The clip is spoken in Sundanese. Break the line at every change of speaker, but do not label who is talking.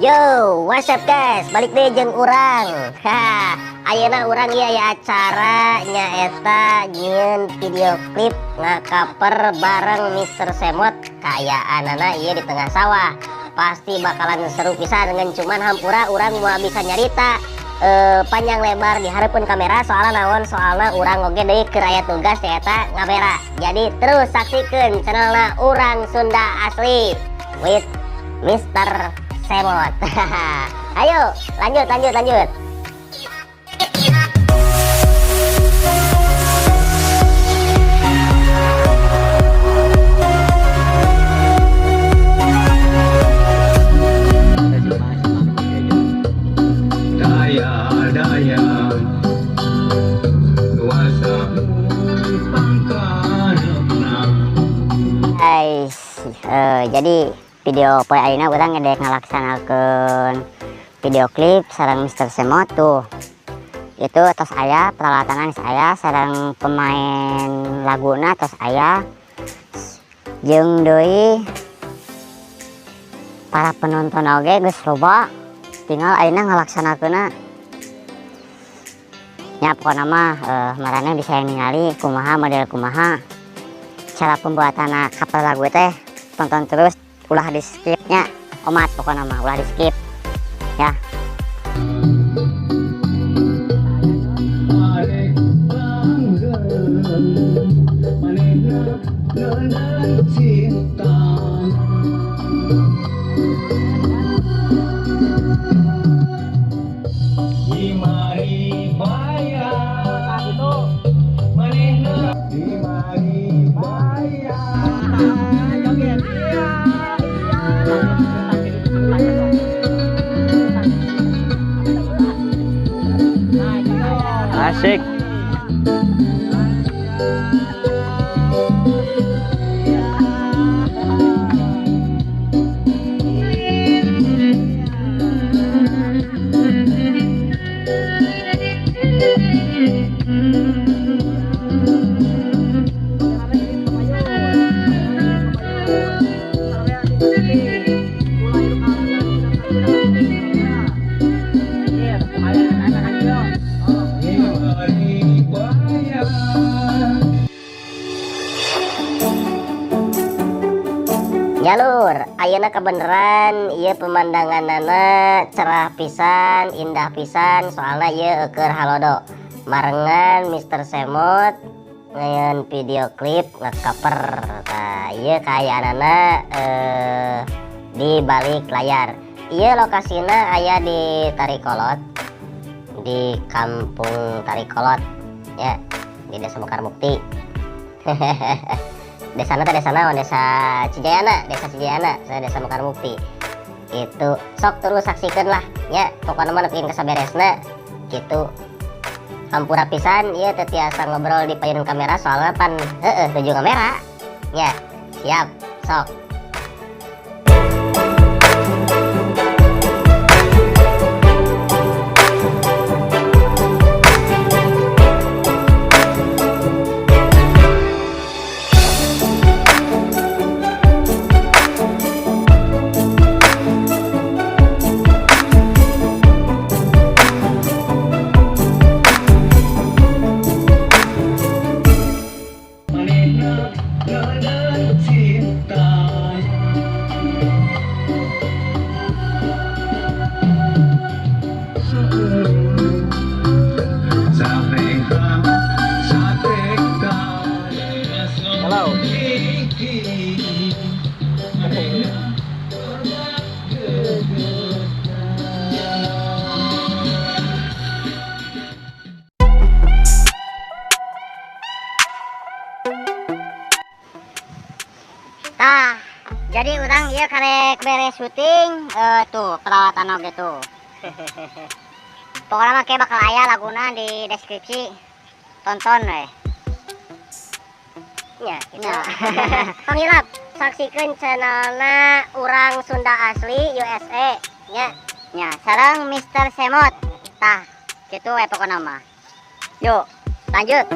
Yo, what's up guys? Balik deui jeung urang. Ha, ayeuna urang ieu aya acara nyaeta nyieun video klip ngacover bareng Mr. Semot kaayaanana ieu di tengah sawah. Pasti bakalan seru pisan, dengan cuman hampura urang moal bisa nyarita panjang lebar di hareupeun kamera, soalnya naon? Soalnya urang oge deui keur aya tugas, nyaeta ngamera. Jadi terus saksikeun channelna Urang Sunda Asli with Mr. Semot. Ayo, lanjut, lanjut, lanjut.
Daya daya kuasa pangkalepna.
Guys, jadi video poe ayeuna urang ngedek ngalaksanakeun video klip sareng Mr. Semot tuh. Itu tos aya peralatan, aya sareng pemain laguna tos aya, jeung deui para penonton oge geus loba, tinggal ayeuna ngalaksanakeunna nya. Pokona mah maraneh bisa ningali kumaha model, kumaha cara pembuatan cover lagu teh. Tonton terus, ulah di skipnya omat, pokoknya mah ulah di skip ya.
Arek langgeng manehna neundeun cinta. Di bayar manehna di mari bayar.
Asik.
Di mari bayar.
Nya lur, ayeuna kebeneran ieu pemandanganana cerah pisan, indah pisan, soalna ieu keur halodo. Barengan Mr. Semot ngeun video klip ngecover. Tah, ieu kaayaanana di balik layar. Ieu lokasina aya di Tarikolot, di Kampung Tarikolot ya, di Desa Mekar Mukti. Desa teh desa naon? Desa Cijayana, Desa Cijayana, saya Desa Mekar Mukti. Itu sok terus saksikan lah ya, pokoknya mah nepikeun ka saberesna gitu. Hampura pisan ieu teu tiasa ngobrol di payun kamera, soalnya pan heeh nuju kamera ya. Siap, sok.
Manehna neundeun cinta. Sapeha sapeka.
Halo.
Manehna.
Tah, jadi urang ieu karek beres syuting, tuh peralatan oge tuh. Pokoknya mah kayak bakal aya laguna di deskripsi. Tonton we.
Ya, gitu.
Nah.
Tong hilap, saksikan channelna Urang Sunda Asli USA nya.
Nya, sareng Mr. Semot. Tah, gitu we pokokna mah. Yuk, lanjut.